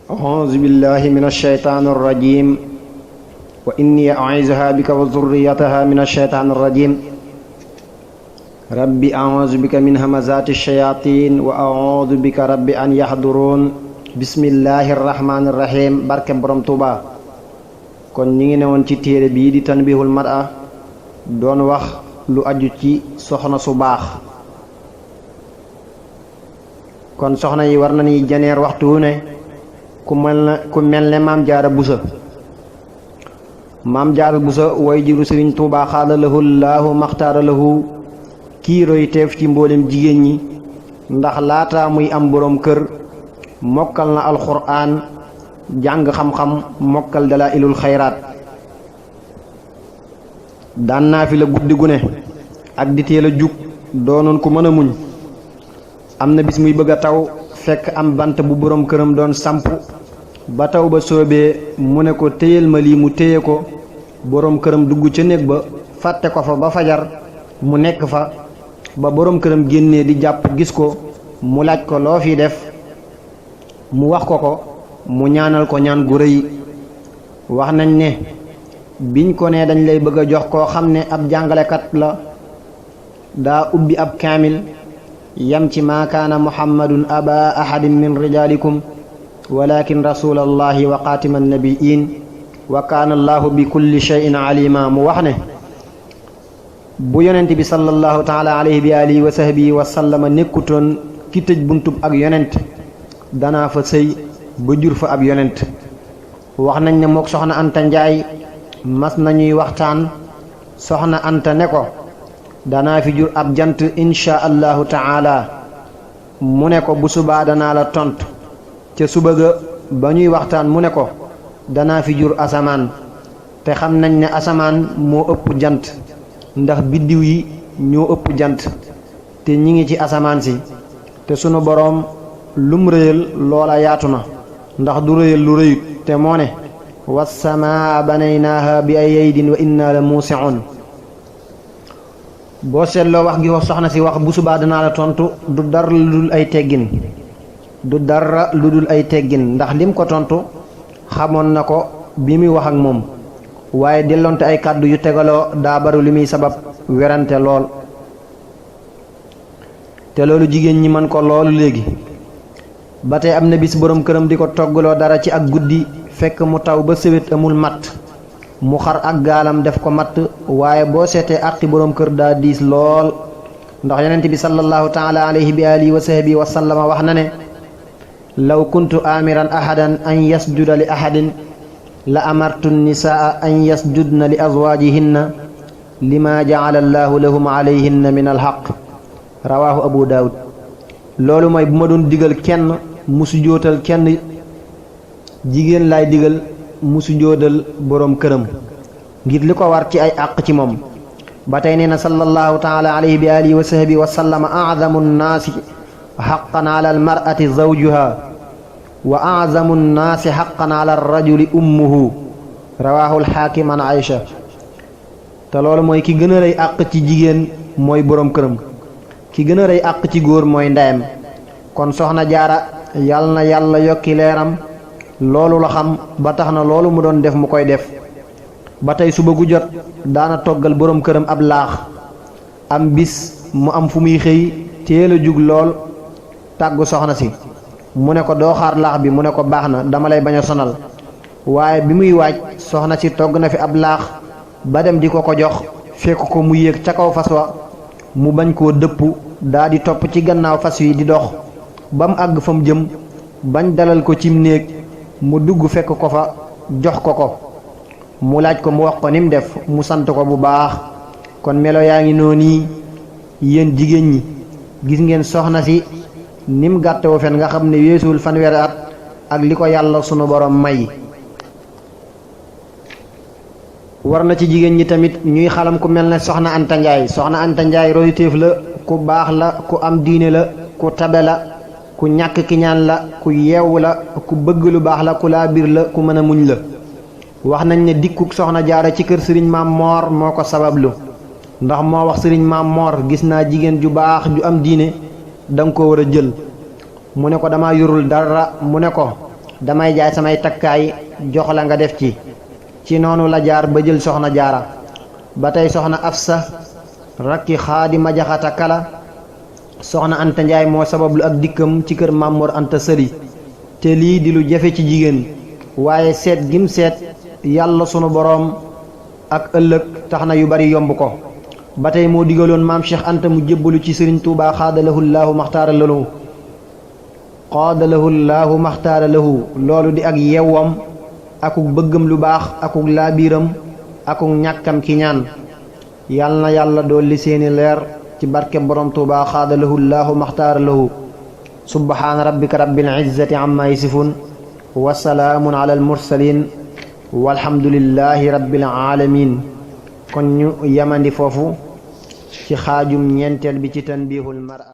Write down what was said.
أعوذ بالله من الشيطان الرجيم وإني أعيذها بك وذريتها من الشيطان الرجيم ربي أعوذ بك من همزات الشياطين وأعوذ بك ربي أن يحضرون بسم الله الرحمن الرحيم barke Borom Tuuba kon ñi ngi newoon ci téere bii di Tanbihul Mar'a doon wax lu aju ci soxna su baax kon soxna yi war nañuy janeer waxtu wu ne ku mel ne maam jaara busa way jiru sëriñ Tuubaa xaala lahu laahu maxtaara lahu kii roy teef ci mboolem jigéen ñi ndax laata muy am boroom kër mokkal na alxuraan jàng xam-xam mokkal dalaa'ilul xayraat daan naa fi la guddi gu ne ak di teel a jug doonoon ku mën a muñ am na bis muy bëgg a taw fekk am bant bu boroom këram doon samp ba taw ba soobee mu ne ko téyel ma lii mu téye ko boroom këram dugg ca néeg ba fàtte ko fa ba fajar mu nekk fa ba boroom këram génnee di jàpp gis ko mu laaj ko loo fi def mu wax ko mu ñaanal ko ñaan gu rëy wax nañ ne biñ ko ne dañ lay bëgg a jox koo xam ne ab jàngalekat la daa ubbi ab kaamil yam ci maa kaana muhammadun aba ahadin min rijaalikum walakin rasulallahi wa xaatima annabiin wa kaana allahu bi kulli shay'in alima mu wax ne bu yonent bi sallallahu taala alayhi bi alihi wa sahbihi wa sallama nekkutoon ki tëj buntub ak yonent danaa fa sëy ba jur fa ab yonent wax nañ ne mook soxna Anta Njaay mas nañuy waxtaan soxna Anta ne ko danaa fi jur ab jant insha allahu taala mu ne ko bu subaa danaa la tontu ca suba ga ba ñuy waxtaan mu ne ko danaa fi jur asamaan te xam nañ ne asamaan moo ëpp jant ndax biddiw yi ñoo ëpp jant te ñi ngi ci asamaan si te sunu boroom lum rëyal loola yaatu na ndax du rëyal lu rëyut te moo ne wassamaa banaynaaha bi aydin wa inna la muusi'un boo seetloo wax gi soxna si wax bu subaa danaa la tontu du dara lu dul ay teggin ndax lim ko tontu xamoon na ko bi muy wax ak moom waaye delloonte ay kàddu yu tegaloo daa bari li muy sabab werante lool te loolu jigéen ñi mën ko loolu léegi ba tey am na bis boroom këram di ko toggaloo dara ci ak guddi fekk mu taw ba sëwét amul matt mu xar ak gaalam def ko matt waaye boo seetee àqi boroom kër daa diis lool ndax yonent bi sallallahu taala alayhi bi alihi wa sahbihi wa sallama wax na ne law kuntu amiran ahadan an yasjuda li ahadin la amartu nisaa an yasjudna li azwajihinna lima jaala allahu lahum alayhinna min alxaq rawaahu abu daawud loolu mooy bu ma doon digal kenn musu jootal kenn jigéen laay digal musu joodal boroom këram ngir li ko war ci ay àq ci moom ba tey nee na sallallahu taala alayhi bi alihi wa sahbihi wa sallama a'zamu nnaasi xaqan ala almar'ati zawjuha wa a'zamu nnaasi xaqan ala arrajuli ummuhu rawaahu alxaakim an Aïcha te loolu mooy ki gën a rëy àq ci jigéen mooy boroom këram ki gën a rëy àq ci góor mooy ndeyam kon soxna jaara yal na yàlla yokki leeram loolu la xam ba tax na loolu mu doon def mu koy def ba tey suba gu jot daana toggal boroom këram ab laax am bis mu am fu muy xëy teel a jug lool tàggu soxna si mu ne ko doo xaar laax bi mu ne ko baax na dama lay bañ a sonal waaye bi muy waaj soxna si togg na fi ab laax ba dem di ko jox fekk ko mu yéeg ca kaw fas wa mu bañ koo dëpp daa di topp ci gannaaw fas wi di dox ba mu àgg fa mu jëm bañ dalal ko cim néeg mu dugg fekk ko fa jox ko mu laaj ko mu wax ko ni mu def mu sant ko bu baax kon melo yaa ngi noonu yéen jigéen ñi gis ngeen soxna si ni mu gàttewu fen nga xam ne weesuwul fanweeri at ak li ko yàlla sunu borom may war na ci jigéen ñi tamit ñuy xalam ku mel ne soxna Anta Njaay royuteef la ku baax la ku am diine la ku tabe la ku ñàkk kiñaan la ku yeewu la ku bëgg lu baax la ku laa biir la ku mën a muñ la wax nañ ne dikkuk soxna jaara ci kër sëriñ maam moor moo ko sabablu ndax moo wax sëriñ maam moor gis naa jigéen ju baax ju am diine danga ko war a jël mu ne ko dama yorul dara mu ne ko damay jaay samay takkaay jox la nga def ci noonu la jaar ba jël soxna jaara. ba tey soxna Afsa rakki Xaadima Jaxate Kala soxna Anta Njaay moo sabablu ak dikkam ci kër Mamor Anta Sëli te lii di lu jafe ci jigéen waaye seet gim seet yàlla sunu boroom ak ëllëg tax na yu bari yomb ko. ba tey moo digaloon maam Cheikh Anta mu jébbalu ci Sëriñ Tuubaa xaadalahu llaahu maxtaara lahu loolu di ak yewwam akuk bëggam lu baax akuk laabiiram akuk ñàkkam ki ñaan. yal na yàlla dolli seeni leer ci barke borom Tuubaa xaadalahu llaahu maxtaara lahu. subhaana rabbika rabbil izzati amma yasifun wa salaamun ala al mursalin walhamdulillahi rabbil alamin. kon ñu yamandi foofu ci xaajum ñeenteel bi ci tanbihul mara.